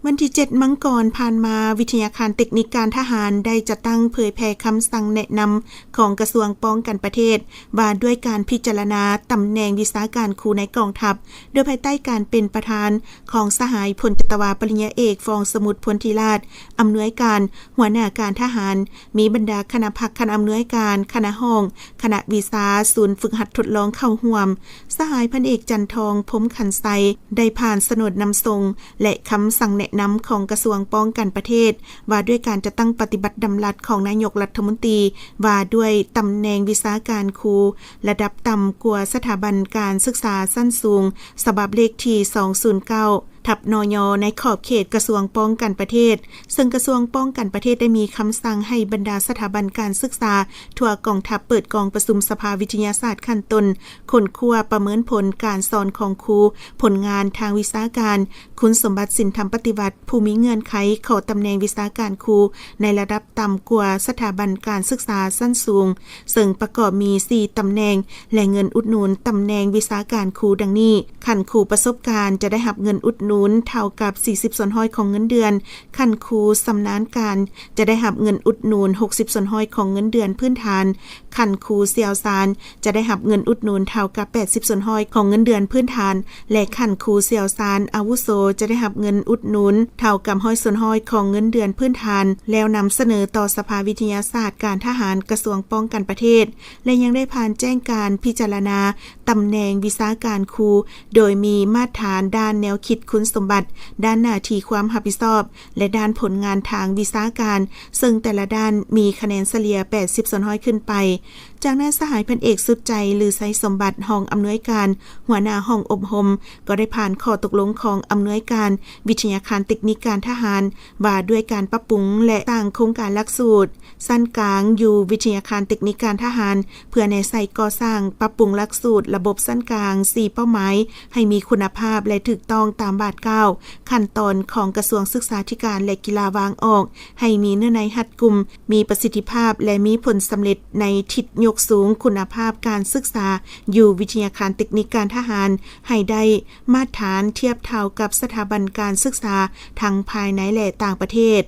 ວັນທີເຈັດມັງກອນຜ່ານມາ, ວິທະຍາຄານເຕັກນິກການທະຫານໄດ້ຈັດຕັ້ງເຜີຍແຜ່ຄຳສັ່ງແນະນຳຂອງກະຊວງປ້ອງກັນປະເທດ ວ່າດ້ວຍການພິຈາລະນາຕຳແໜ່ງວິຊາການຄູໃນກອງທັບ, ໂດຍພາຍໃຕ້ການເປັນປະທານຂອງສະຫາຍພົນຈັດຕະວາປະລິນຍາເອກ ຟອງສະໝຸດ ພົນທິລາດ ອຳນວຍການຫົວໜ້າການທະຫານ, ມີບັນດາຄະນະພັກ, ຄະນະອຳນວຍການ, ຄະນະຫ້ອງ, ຄະນະວິຊາ, ສູນຝຶກຫັດທົດລອງເຂົ້າຮ່ວມ. ສະຫາຍພັນເອກ ຈັນທອງ ພົມຂັນໄຊ ໄດ້ຜ່ານສະໜົດນຳສົ່ງ ແລະ ຄຳສັ່ງແນະນຳຂອງກະຊວງປ້ອງກັນປະເທດ ວ່າດ້ວຍການຈັດຕັ້ງປະຕິບັດດຳລັດຂອງນາຍົກລັດຖະມົນຕີ ວ່າດ້ວຍຕຳແໜ່ງວິຊາການຄູລະດັບຕ່ຳກວ່າສະຖາບັນການສຶກສາຊັ້ນສູງ ສະບັບເລກທີສອງສູນເກົ້າ ທັບ ນຍ ໃນຂອບເຂດກະຊວງປ້ອງກັນປະເທດ, ເຊິ່ງກະຊວງປ້ອງກັນປະເທດໄດ້ມີຄຳສັ່ງໃຫ້ບັນດາສະຖາບັນການສຶກສາທົ່ວກອງທັບເປີດກອງປະຊຸມສະພາວິທະຍາສາດຂັ້ນຕົ້ນ, ຄົ້ນຄວ້າປະເມີນຜົນການສອນຂອງຄູ, ຜົນງານທາງວິຊາການ, ຄຸນສົມບັດສິນທຳປະຕິວັດ, ຜູ້ມີເງື່ອນໄຂຂໍຕຳແໜ່ງວິຊາການຄູໃນລະດັບຕ່ຳກວ່າສະຖາບັນການສຶກສາຊັ້ນສູງ, ເຊິ່ງປະກອບມີສີ່ຕຳແໜ່ງ ແລະ ເງິນອຸດໜູນຕຳແໜ່ງວິຊາການຄູດັ່ງນີ້: ຂັ້ນຄູປະສົບການຈະໄດ້ຮັບເງິນອຸດໜູນເທົ່າກັບສີ່ສິບສ່ວນຮ້ອຍຂອງເງິນເດືອນ, ຂັ້ນຄູຊຳນານການຈະໄດ້ຮັບເງິນອຸດໜູນຫົກສິບສ່ວນຮ້ອຍຂອງເງິນເດືອນພື້ນຖານ, ຂັ້ນຄູຊ່ຽວຊານຈະໄດ້ຮັບເງິນອຸດໜູນເທົ່າກັບແປດສິບສ່ວນຮ້ອຍຂອງເງິນເດືອນພື້ນຖານ ແລະ ຂັ້ນຄູຊ່ຽວຊານອາວຸໂສຈະໄດ້ຮັບເງິນອຸດໜູນເທົ່າກັບຮ້ອຍສ່ວນຮ້ອຍຂອງເງິນເດືອນພື້ນຖານ, ແລ້ວນຳສະເໜີຕໍ່ສະພາວິທະຍາສາດການທະຫານ ກະຊວງປ້ອງກັນປະເທດ ແລະ ຍັງໄດ້ຜ່ານແຈ້ງການພິຈາລະນາຕຳແໜ່ງວິຊາການຄູ ໂດຍມີມາດຖານດ້ານແນວຄິດ, ຄຸນສົມບັດ, ດ້ານໜ້າທີ່ຄວາມຮັບຜິດຊອບ ແລະ ດ້ານຜົນງານທາງວິຊາການ, ເຊິ່ງແຕ່ລະດ້ານມີຄະແນນສະເລ່ຍແປດສິບສ່ວນຮ້ອຍຂຶ້ນໄປ. ຈາກນັ້ນ ສະຫາຍພັນເອກ ສຸດໃຈ ລືໄຊສົມບັດ ຮອງອຳນວຍການຫົວໜ້າຫ້ອງອົບຮົມ ກໍໄດ້ຜ່ານຂໍ້ຕົກລົງຂອງອຳນວຍການວິທະຍາຄານເຕັກນິກການທະຫານ ວ່າດ້ວຍການປັບປຸງ ແລະ ສ້າງໂຄງການຫຼັກສູດ ຊັ້ນກາງຢູ່ວິທະຍາຄານເຕັກນິກການທະຫານ ເພື່ອແນໃສ່ກໍ່ສ້າງປັບປຸງຫຼັກສູດລະບົບຊັ້ນກາງສີ່ເປົ້າໝາຍ ໃຫ້ມີຄຸນນະພາບ ແລະ ຖືກຕ້ອງຕາມບາດກ້າວຂັ້ນຕອນຂອງກະຊວງສຶກສາທິການ ແລະ ກິລາວາງອອກ ໃຫ້ມີເນື້ອໃນຮັດກຸມ, ມີປະສິດທິພາບ ແລະ ມີຜົນສຳເລັດໃນທິດຍົກສູງຄຸນນະພາບການສຶກສາຢູ່ວິທະຍາຄານເຕັກນິກການທະຫານ ໃຫ້ໄດ້ມາດຖານທຽບເທົ່າກັບສະຖາບັນການສຶກສາທັງພາຍໃນ ແລະ ຕ່າງປະເທດ.